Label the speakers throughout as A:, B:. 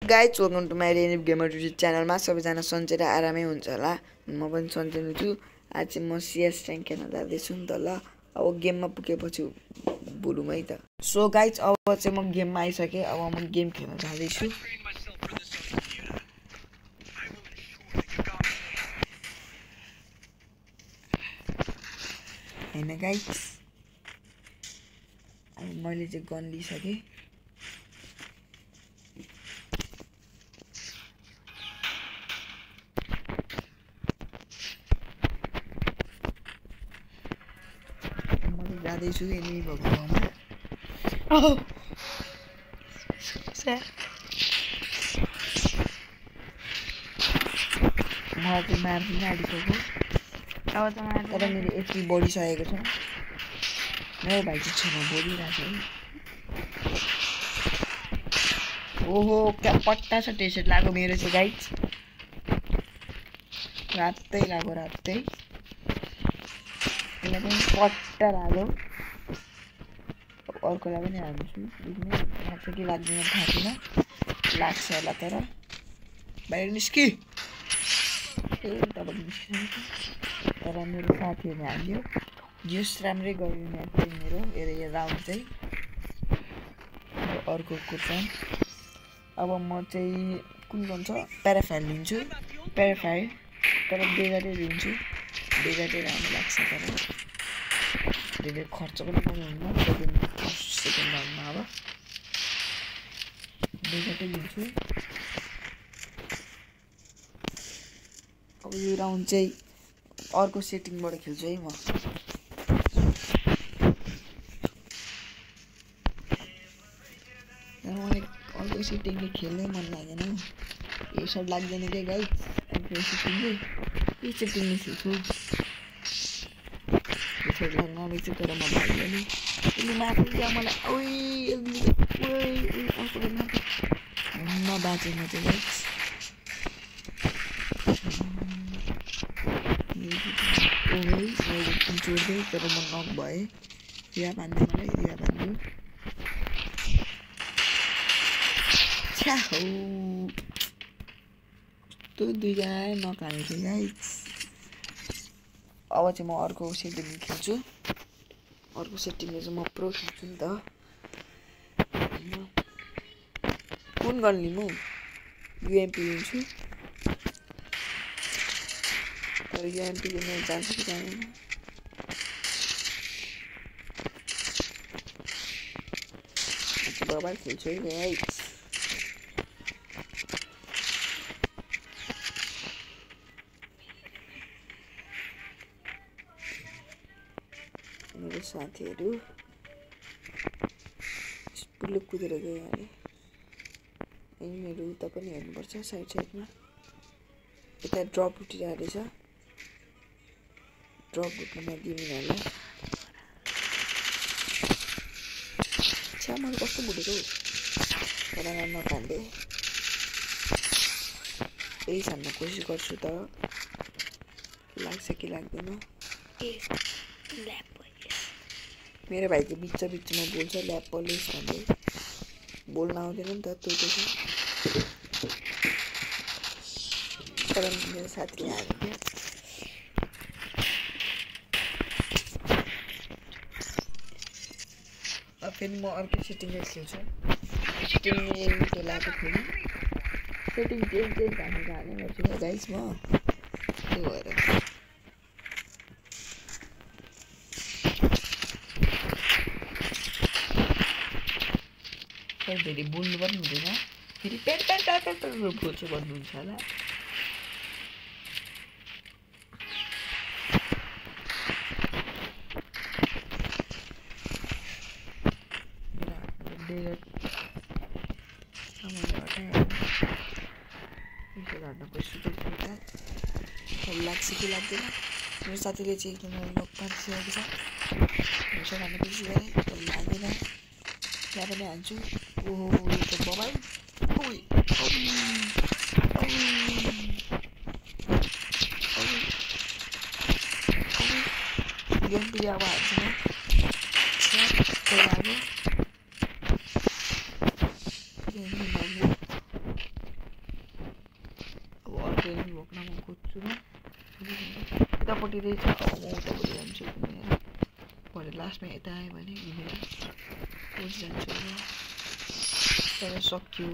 A: Guys welcome to my Renip gamer YouTube च्यानलमा सबैजना सन्चै र आरामै हुन्छ होला। म पनि सन्चै छु। आज चाहिँ म CS ऱ्याङ्क खेल्न जाँदैछु नि त ल। अब गेममा पुगेपछि बोलौँ है त। सो गाइज अब चाहिँ म गेममा आइसकेँ। अब म गेम खेल्न जाँदैछु। हैन गाइज, अब मैले चाहिँ गन लिइसकेँ। जाँदैछु एनिमी भएको ठाउँमा। मलाई चाहिँ मार्दिन आँटिसक्यो। तर मेरो एचपी बढिसकेको छ। मेरो भाइ चाहिँ छेउमा बोलिरहेको छ है। ओहो क्या पट्टा छ टेसर्ट लाग्यो मेरो चाहिँ गाइज। रातै लाग्यो रातै। यसलाई पनि पट्टा लाग्यो। अर्कोलाई पनि हाल्छु। लाग्छ कि लाग्दैन थाहा छैन। लाग्छ होला तर बाहिर निस्कि। तर मेरो साथीहरूले हाल्यो। जस राम्रै गऱ्यो म्याच मेरो यो राउन्ड चाहिँ। अर्को क्वेसन। अब म चाहिँ कुन गन छ प्याराफायर लिन्छु। प्याराफायर तर डेजर्टै लिन्छु। डेजर्टै राम्रो लाग्छ तर धेरै खर्च पनि गर्नुहुन्न। सेकेन्ड राउन्डमा अब डेजर्टै लिन्छु। अब यो राउन्ड चाहिँ अर्को सेटिङबाट खेल्छु है म। मलाई अर्को सेटिङले खेल्नै मन लागेन। यो सब लाग्दैन क्या गाइज। अर्को सेटिङले यो सेटिङले खेल्छु। यसरी लाग्न रहेछ तर म भाग्दैन। यसले मार्दिन्छ मलाई। नबाचेँ म चाहिँ गाइज। मैले जोड्दै तर म नक भएँ। रिया बाँध्यो मलाई। रिया बाँध्यो। छ्या हौ कस्तो दुईजना नकालेको थियो गाइज। अब चाहिँ म अर्को सेटिङ खेल्छु। अर्को सेटिङले चाहिँ म प्रो खेल्छु नि त। कुन गन लिनु? युएमपी लिन्छु। तर युएमपीले मैले जान्छ कि जाँदैन। बबाल खेल्छु है गाइज। मेरो साथीहरू पुल्लो कुदेर गयो अरे। एनिमीहरू उता पनि हेर्नुपर्छ साइड साइडमा। यता ड्रप उठिरहेको रहेछ। ड्रप उठ्न नदिउँ यिनीहरूलाई। छ्या मैले कस्तो बुढेको तर नकान्दे। यही छान्न कोसिस गर्छु त लाग्छ कि लाग्दैन। मेरो भाइ चाहिँ बिचमा बोल्छ ल्याप पलिस भन्दै। बोल्न आउँदैन नि त त्यो चाहिँ। तर मेरो साथीले हाल्थ्यो। अब फेरि म अर्कै सेटिङले खेल्छु। सेटिङले त्यो लगाएको फेरि सेटिङ चेन्ज हाल्ने गर्छु क्या गाइज म। त्यही भएर धेरै बोल्नु पनि हुँदैन। फेरि पेट बोल्छु भन्नुहुन्छ होला। लाग्छ कि लाग्दैन। मेरो साथीले चाहिँ एकदम लक पारिसकेको छ। हेर्छ भन्ने बिर्सी गएँ तर लाग्दैन। त्यहाँ पनि हाल्छु। ओहो यो त बबाल। युएमपी अब हाल्छु म। लाग्यो सकिँदैछ म उतापट्टि जान्छु भने लास्टमा यता आयो भने घुमेर उठ जान्छु तर सक्यो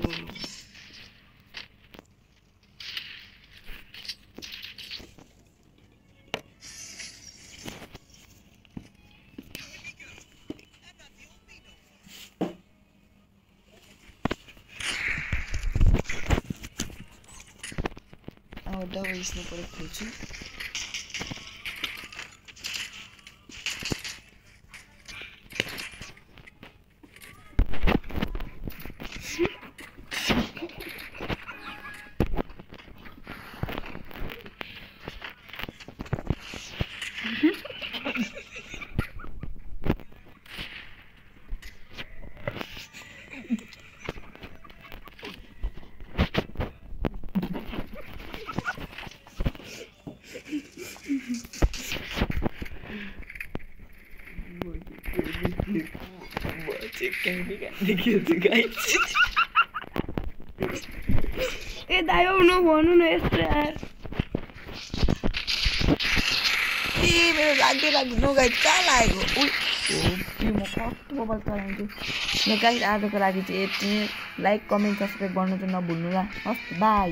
A: अब दबाई स्ने परे खोल्छु
B: ए दाइ आउनु भन्नु न यस्तो यार
A: ए मेरो लाग्दैन गाइस कहाँ लागेको म कस्तो मोबाइल चलाउँछु ल गाइस आजको लागि चाहिँ यति लाइक कमेन्ट सब्सक्राइब गर्नु चाहिँ नभुल्नु ल हस् बाई